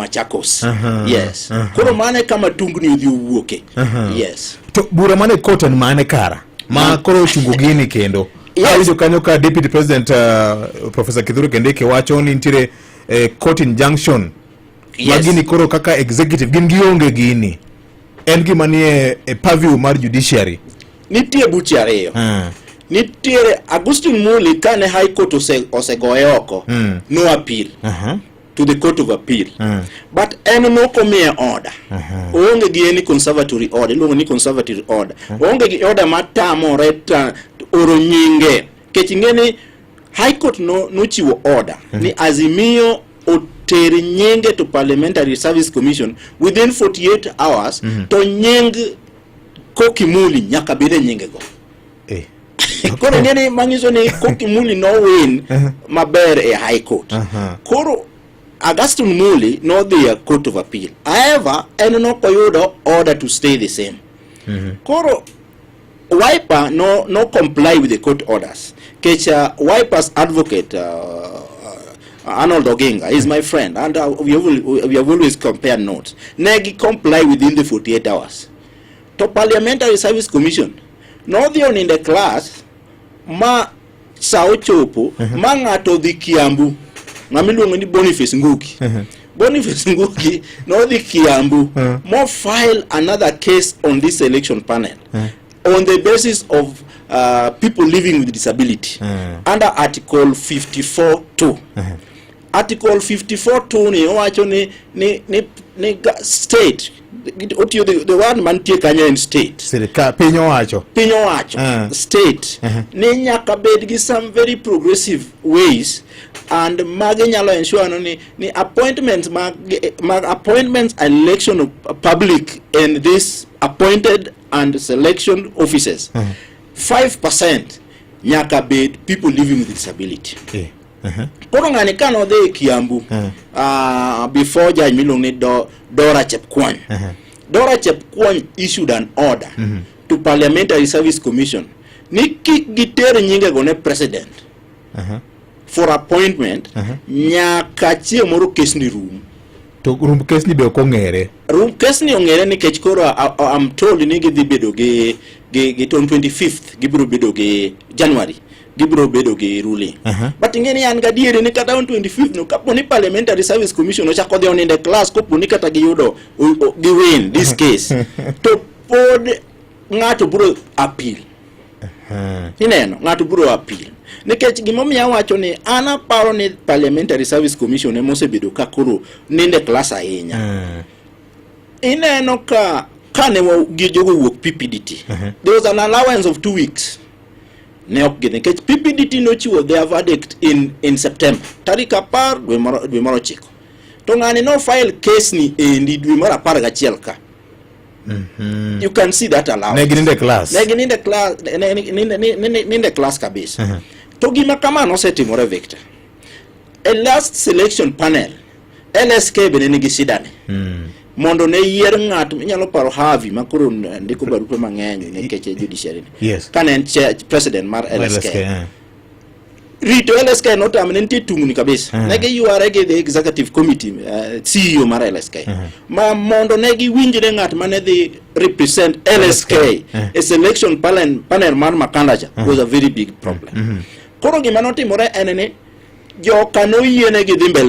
Machakos. Yes, koro mano e kama tungni odhi owuoke. Yes. To bura mane court en mane kara ma koro ochungo gini kendo? Awinjo kanyo ka Deputy President Professor Kithure Kindiki wacho ni nitiere court injunction ma gini koro kaka executive gin gionge gini, en gima nie e purview mar judiciary. Nitie buche ariyo. Nitiere Augustine Muli, kane High Court osegoye oko, no appeal to the Court of Appeal, but en nokomiye order. Oonge gi any conservatory order, iluongo ni conservatory order. Oonge gi order matamore ta oro nyinge, kech ing'e ni High Court no nochiwo order ni Azimio oter nyinge to Parliamentary Service Commission within 48 hours, to nying Koki Muli nyaka bed e nyinge go. Koro ing'e ni manyiso ni Koki Muli no win maber e High Court. Koro Augustine Muli nodhi e Court of Appeal. However, en nokoyudo order to stay the same. Koro Wiper no comply with the court orders. Kech Wiper's advocate, Arnold Oginga, is my friend and we have always compared notes. Ne gi comply within the 48 hours. To Parliamentary Service Commission nodhi oninde class ma sa ochopo ma ng'ato odhi Kiambu, ng'ama iluongo ni Boniface Ngugi. Boniface Ngugi nodhi Kiambu mo file another case on this selection panel on the basis of people living with disability under Article 54(2). Article 54(2) ni owacho ni state otiyo the word mantie kanyo en state. Sirikal, piny owacho. Piny owacho, state ni nyaka bed gi some very progressive ways and magi nyalo ensure no ni appointments mag appointments and election of public in this appointed and selection offices, 5% nyaka bed people living with disability. Koro ng'ani ka nodhi e Kiambu before judge miluongo ni Dora Chepkwony, Dora Chepkwony issued an order to Parliamentary Service Commission ni kik giter nyingego ne president for appointment nyaka chieng' moro kesni rum. To rumb kesni be ok ong'ere. Rum kesni ong'ere nikech koro I'm told ni gidhi bedo gi on 25th, gibiro bedo gi January, gibiro bedo gi ruling. But ing'e ni an gadieri ni kata on 25th no, kapo ni Parliamentary Service Commission ochako dhi oninde class, kopo ni kata giyudo gi win this case, to pod ng'ato biro appeal. Ineno, ng'ato biro appeal nikech gimomiyo awacho ni an aparo ni Parliamentary Service Commission ema osebedo ka koro ninde class ahinya. Ineno ka kane gi jogo wuok PPDT, there was an allowance of 2 weeks ne ok gidhi, nikech PPDT nochiwo their verdict in September tarik 10 dwe mar 9, to ng'ani no file case ni endi dwe mar 11 ka. You can see that allowance. Ne gininde class. Ne gininde class, ninde class kabisa. To gima kama nosetimore, Victor, e last selection panel, LSK bende nigi shida ni mondo ne yier ng'at inyalo paro Harvey ma koro ndiko barupe mang'eny nikech e judiciary ni. Kane en president mar LSK, LSK, eh. Rito LSK notamo, ne nitie tungni kabisa. Ne giyware gi the executive committee, CEO mar LSK, ma mondo ne giwinjre ng'at mane dhi represent LSK e selection panel mar Makanda cha was a very big problem. Koro gima notimore en ni joka noyienegi dhi mbele.